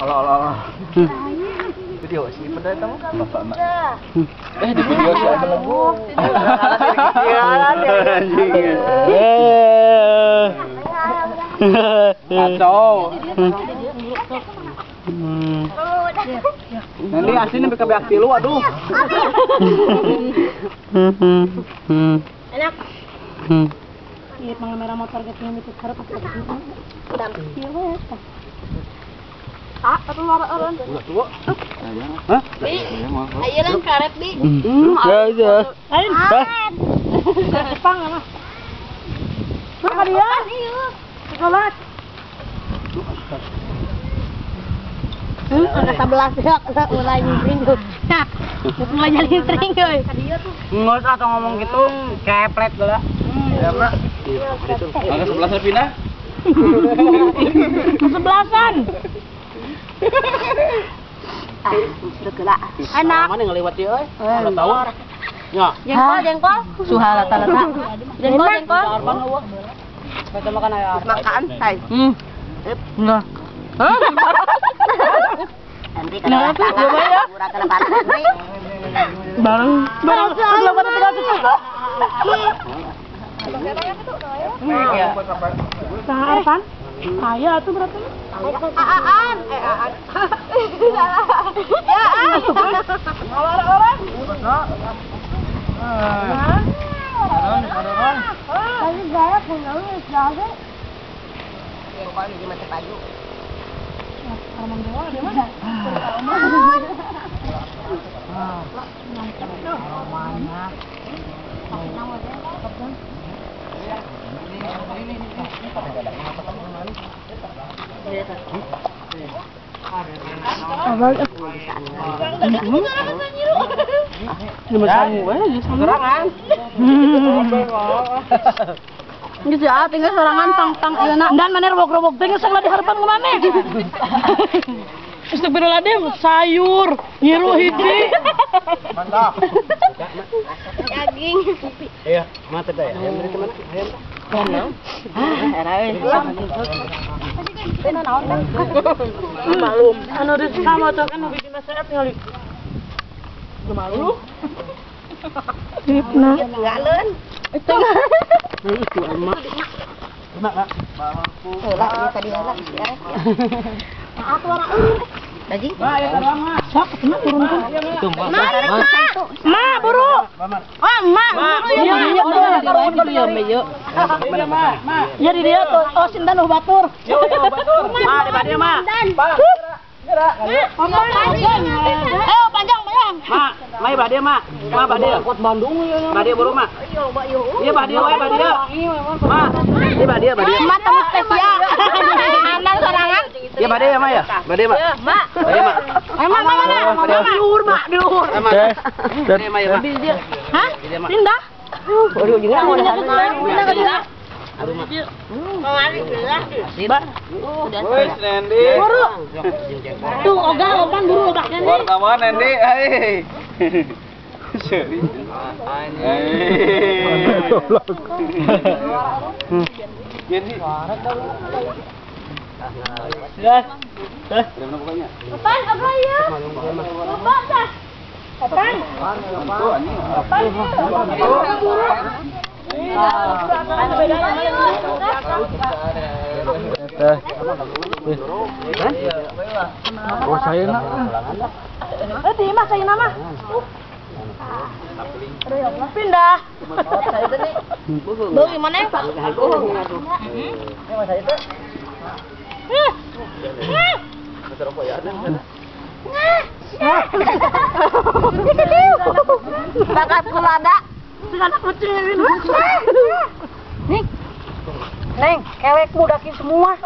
Alah. Video sih pada eta mah bapak mah. Di video sih ada lagu. Anjing. Kacau. Nanti asin sampai ke beak tilu, aduh. Enak. Iya, pangamera motor gitu itu harap aku. Ah, atau orang. Udah tua. Hah? Ayo lang karet, Bi. Ya, ya. Lain. Jepang mah. Mah dia. Sekolah. Angka 11 ya, mulai nyingkring tuh. Mulai nyingkring euy. Enggak usah atau ngomong gitu, keplet geula. Ya, Pak. Angka 11 pindah. Kesebelasan. Enak. Mana ngeliwat ieu euy? Udah tahu. Ya. Jengkol, jengkol. Suha rata-rata. Jengkol, jengkol. Kita makan ayam. Makan, say. Enggak. Hah? Nanti kalau bareng bareng bareng Apaan? Saya tuh berarti. Aan, aan. Salah. Ya, aan. Orang-orang. Tapi gaya punya lu jago. Jengkol di mata paju. Arman dewa dia mana? Geus ya, tinggal sorangan pang-pang ieu na. Dan mana robok-robok teh geus di harapan ku maneh. Astagfirullahaladzim, sayur, nyiru hiji. Mantap. Daging. Iya, mata teh ya. Ayam dari mana? Ayam. Ah, era euy. Malum. Anu di sama tuh kan bikin masyarakat tinggal. Malu. Nah, tinggalin. Itu. Itu emak. Emak, Kak. Heula ieu tadi heula si Arek. Maaf warna euy. Daging. Ma, ya tadi Ma. Sok cenah turunkeun. Itu, Ma. Ma, buru. Oh, Ma, buru ya. Iya, Ma, Ma. Ya di dia tuh. Oh, sinten nu batur. Yo, batur. Ma, di badieu, Ma. Ayo panjang, panjang. Ma, ma badieu, Ma. Ma badieu. Kot Bandung ieu. Badieu buru, Ma. Iya badieu wae badieu. Ma, iya badieu, badieu. Ma temu spesial. Anak sorangan. Iya badieu ya, Ma ya. Badieu, Ma. Ma. Badieu, Ma. Ma, ma, ma, ma. Luhur, Ma, di luhur. Badieu, Ma ya, Ma. Hah? Pindah. Waduh, jeung mau Pindah ke dia. Wes, Nendi. Buru. Tuh, ogah opan buru ogah Nendi. Wartawan Nendi, hai. Seri. Anjing. Jadi. Ya. Eh. Opan, ogah ieu. Opan dah. Opan. Opan. Buru. Oh, saya nak. Di mah saya nama. Pindah. Bau gimana ya, Pak? Bakat kulada. Anak kucing ini. Nih. Neng, kewek mudakin semua.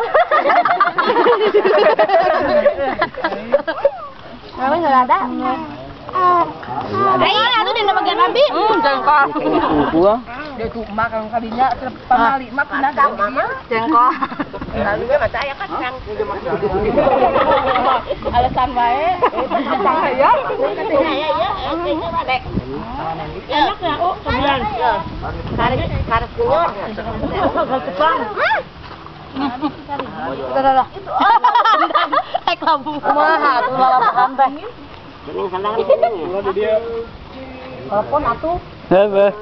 Mama nggak ada. Ayo, atuh dina bagian abi. Jengkol. Gua. Dia tuh makan kalinya pamali mah pindah ka jengkol. Lalu ge maca aya kacang. Alasan wae. Saya. Enak ya, oh, sebulan. Karet karet kunyur. Jepang. Udah. Ek lambung. Kumaha atuh lalapahan teh. Telepon atuh. Heuh.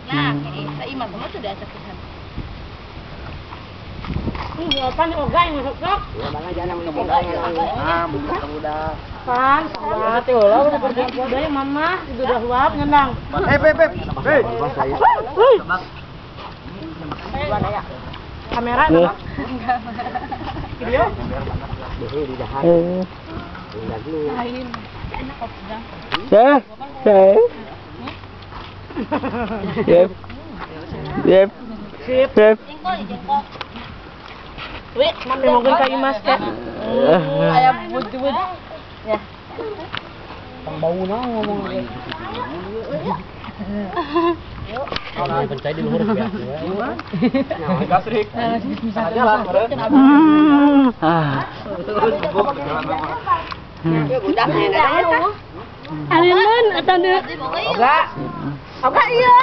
Nah, ini mah sudah sakitan. Pan oga yang masuk sok. Pan, udah yang mama itu udah huap ngendang. Kamera apa? Video. Yep. Sip. Wih, mau ka Imas teh. Aya bud-bud. Ya. Bau na ngomong. Percaya di luhur biasa. Gasrik. Alilun atau Oga. Oga iya.